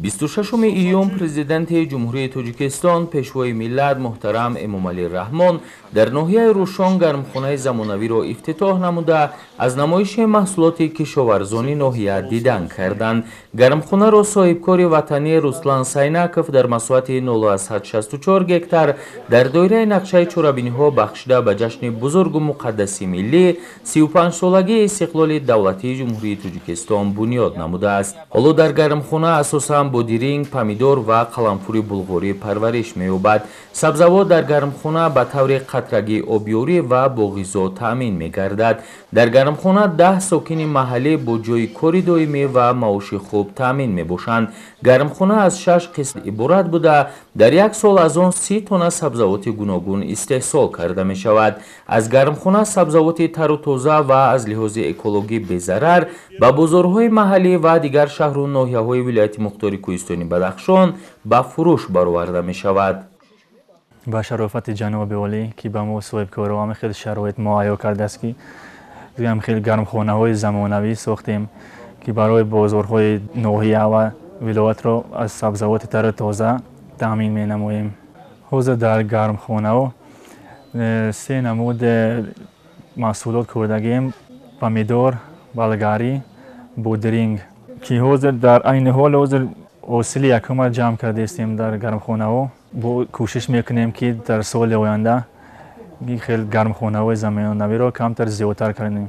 26 июн Президенти Ҷумҳурии Тоҷикистон, Пешвои миллат муҳтарам Эмомалӣ Раҳмон дар ноҳияи Рӯшон гармхонаи замонавиро ифтитоҳ намуда, аз намоиши маҳсулоти кишоварзони ноҳия дидан карданд. Гармхонаро соҳибкори ватанӣ Руслан Сайнаков дар масоҳати 0,64 гектар дар доираи нақшаи чорабиниҳо, бахшида ба ҷашни бузургу муқаддаси миллӣ, 35-солагии истиқлоли давлатии Ҷумҳурии Тоҷикистон бунёд намудааст. Ҳоло дар гармхона асосан бодиринг, помидор ва қаламфури булғорӣ парвариш меёбад. Сабзавот дар гармхона ба таври қатрагӣ обёрӣ ва бо ғизо таъмин мегардад. Дар гармхона 10 сокини маҳаллӣ бо ҷойи кори доимӣ ва маоши хуб таъмин мебошанд. Гармхона аз шаш қисм иборат буда, дар як сол аз он 30 тонна сабзавоти гуногун истеҳсол карда мешавад. Аз гармхона сабзавоти тару тоза ва аз лиҳози экологӣ безарар ба бозорҳои маҳаллӣ ва дигар шаҳру ноҳияҳои вилояти мухтори кӯҳистони Бадахшон ба фурӯш бароварда мешавад. Ба шарофати ҷаноби олӣ, ки ба мо соҳибкоро ҳама хел шароит муҳайё кардааст, ки ҳам хел гармхонаҳои замонавӣ сохтем, ки барои бозорҳои ноҳия ва вилоятро аз сабзавоти тару тоза таъмин менамоем. Ҳозир дар гармхонаҳо се намуд маҳсулот кӯрдагием: помидор, болгарӣ, бодиринг, ки ҳозир дар айни ҳол ҳозир ҳосили якума ҷамъ кардаистем дар гармхонаҳо. Бо кӯшиш мекунем, ки дар соли оянда хел гармхонаҳои замонавиро камтар зиёдтар кардем.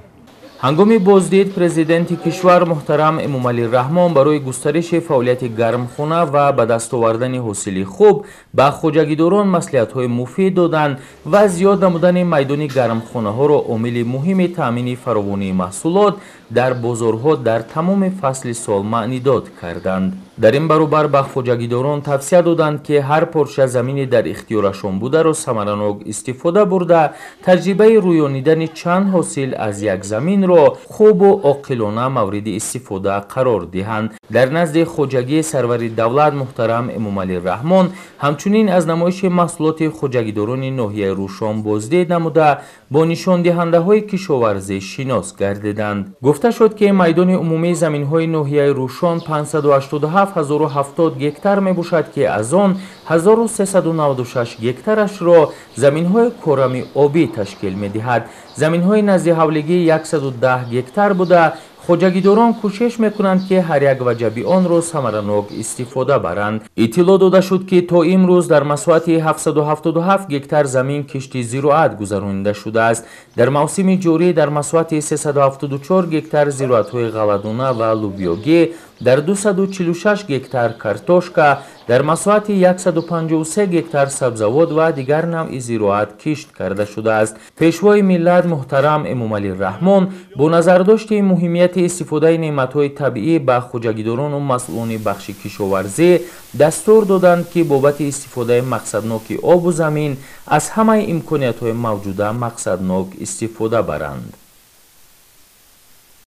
Ҳангоми боздид Президенти кишвар муҳтарам Эмомалӣ Раҳмон барои густариши фаъолияти гармхона ва ба даст овардани ҳосили хуб ба хоҷагидорон маслиҳатҳои муфид доданд ва зиёд намудани майдони гармхонаҳоро омили муҳими таъмини фаровонии маҳсулот дар бозорҳо дар тамоми фасли сол маънидод карданд. Дар ин баробар ба хоҷагидорон тавсия доданд, ки ҳар порча замини дар ихтиёрашон бударо самаранок истифода бурда, таҷрибаи рӯёнидани чанд ҳосил аз як заминро хубу оқилона мавриди истифода қарор диҳанд. Дар назди хоҷагии сарвари давлат муҳтарам Эмомалӣ Раҳмон ҳамчунин аз намоиши маҳсулоти хоҷагидорони ноҳияи Рӯшон боздид намуда, бо нишондиҳандаҳои кишоварзӣ шинос гардиданд. Гуфта шуд, ки майдони умумии заминҳои ноҳияи Рӯшон 587 070 гектар мебошад, ки аз он 1396 гектарашро заминҳои корами обӣ ташкил медиҳад. Заминҳои наздиҳавлигӣ 110 гектар буда, хоҷагидорон кӯшиш мекунанд, ки ҳар як ваҷаби онро самаранок истифода баранд. Иттилоъ дода шуд, ки то имрӯз дар масоҳати 777 гектар замин кишти зироат гузаронида шудааст. Дар мавсими ҷорӣ дар масоҳати 374 гектар зироатҳои ғалладона ва лубиёгӣ, дар 246 гектар картошка, дар масоҳати 153 гектар сабзавот ва дигар навъи зироат кишт карда шудааст. Пешвои миллат муҳтарам Эмомалӣ Раҳмон бо назардошти муҳимияти истифодаи неъматҳои табиӣ ба хоҷагидорону масъулони бахши кишоварзӣ дастур доданд, ки бобати истифодаи мақсадноки обу замин аз ҳамаи имкониятҳои мавҷуда мақсаднок истифода баранд.